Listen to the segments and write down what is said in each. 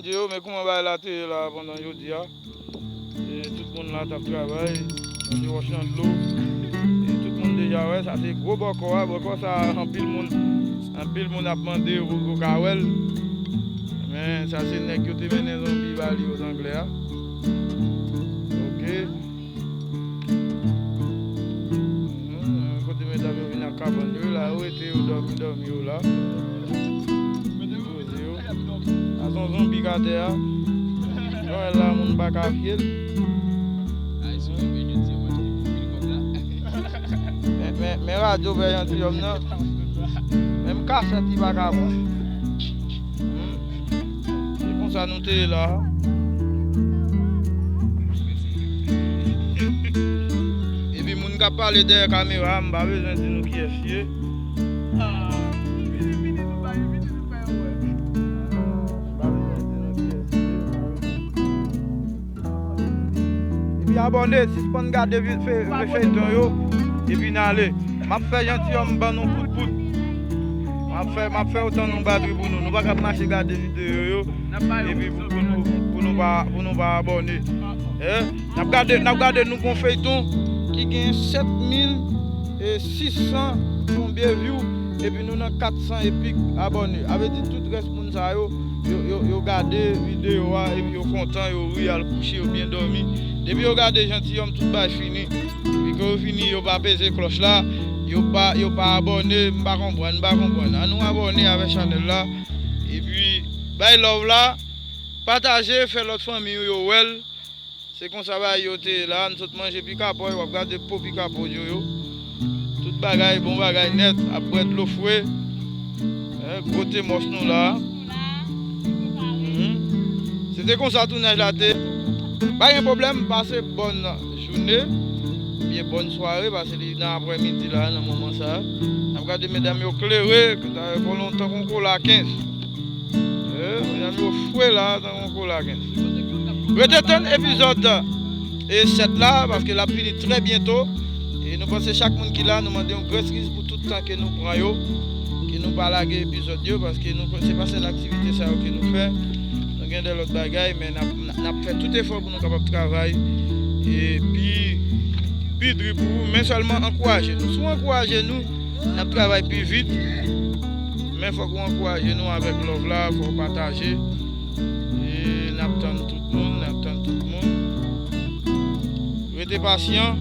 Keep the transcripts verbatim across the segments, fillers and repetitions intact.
Yo, men kouman bagay la te ye la pandan jodi a. E tout moun la t ap travay, nan de wòch nan dlo. E tout moun deja wè, sa se gwo bòkò a. Bòkò sa, anpil moun, anpil moun ap mande pou yo ka wè l. Men sa se nèg yo te mennen zonbi ba li Ozanglè a. Ok. Mhm, kote medam yo vin ak kabann yo la, yo rete, yo dòmi, dòmi yo la. Poze yo. Sa se yon zonbi k atè a. Jan w wè l la, moun pa ka vye l. Men, men, men radyo fè jantiyòm nan. Menm kachèt li pa ka pran. Hmm. Se konsa nou te ye la. Epi moun k ap pale dèyè kamera a, m pa bezwen di nou kiyès li ye. M pa bezwen di nou kiyès li ye. Epi abòne, sispann gade vi-, fe-, fe-, feyton yo, epi n ale. M ap fè jantiyòm ban nou kout poud. M ap fè, m ap fè otan nou batri pou nou. Nou pa ka ap mache gade videyo yo, epi pou, pou nou, pou nou pa, pou nou pa abòne. Eh? N ap gade, n ap gade nou gon feyton ki gen sèt mil sis san konbyen view, epi nou nan kat san epik abòne. A vle di tout rès moun sa yo, yo, yo, yo gade videyo a, epi yo kontan, yo ri, al kouche, yo byen dòmi. Depi yo gade jantiyòm, tout bagay fini. Epi ke yo fini, yo pa peze klòch la, yo pa, yo pa abòne, m pa konprann, m pa konprann. Ann nou abòne avèk chanèl la, epi bay love la, pataje, fè lòt fanmi w yo wè l. Se konsa bagay yo te ye la, n sot manje pikapòy, w ap gade po pikapòy yo yo. Tout bagay, bon bagay nèt, ap bwè dlo fre. Eh, gwo te mòs nou la. Mhm. Se te konsa tounaj la te. Pa gen pwoblèm, pase bòn jounen, oubyen bòn sware, pase li nan aprèmidi la, nan moman sa. N ap gade medam yo klere, pa lontan kon kola kenz. Eh, medam yo fre la, tankou kola kenz. Rete tann epizòd e sèt la, paske l ap fini trè byento. E nou panse chak moun ki la, nou mande yon gran eskiz pou tout tan ke nou pran yo, ke nou pa lage epizòd yo, paske nou, se pa sèl aktivite sa yo ke nou fè. Nou gen de lòt bagay, men n ap, n ap fè tout efò pou nou kapab travay e pi, pi dri pou ou, men sèlman ankouraje nou. Si w ankouraje nou, n ap travay pi vit. Men fòk ou ankouraje nou avèk love la, fò w pataje. E n ap tann tout moun, n ap tann tout moun. Rete pasyan.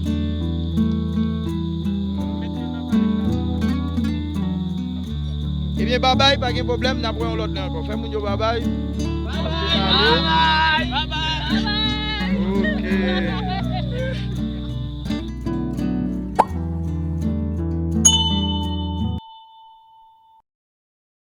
Ebyen, babay, pa gen pwoblèm, n ap wè yon lòt lè ankò. Fè moun yo babay. Babay. Ok.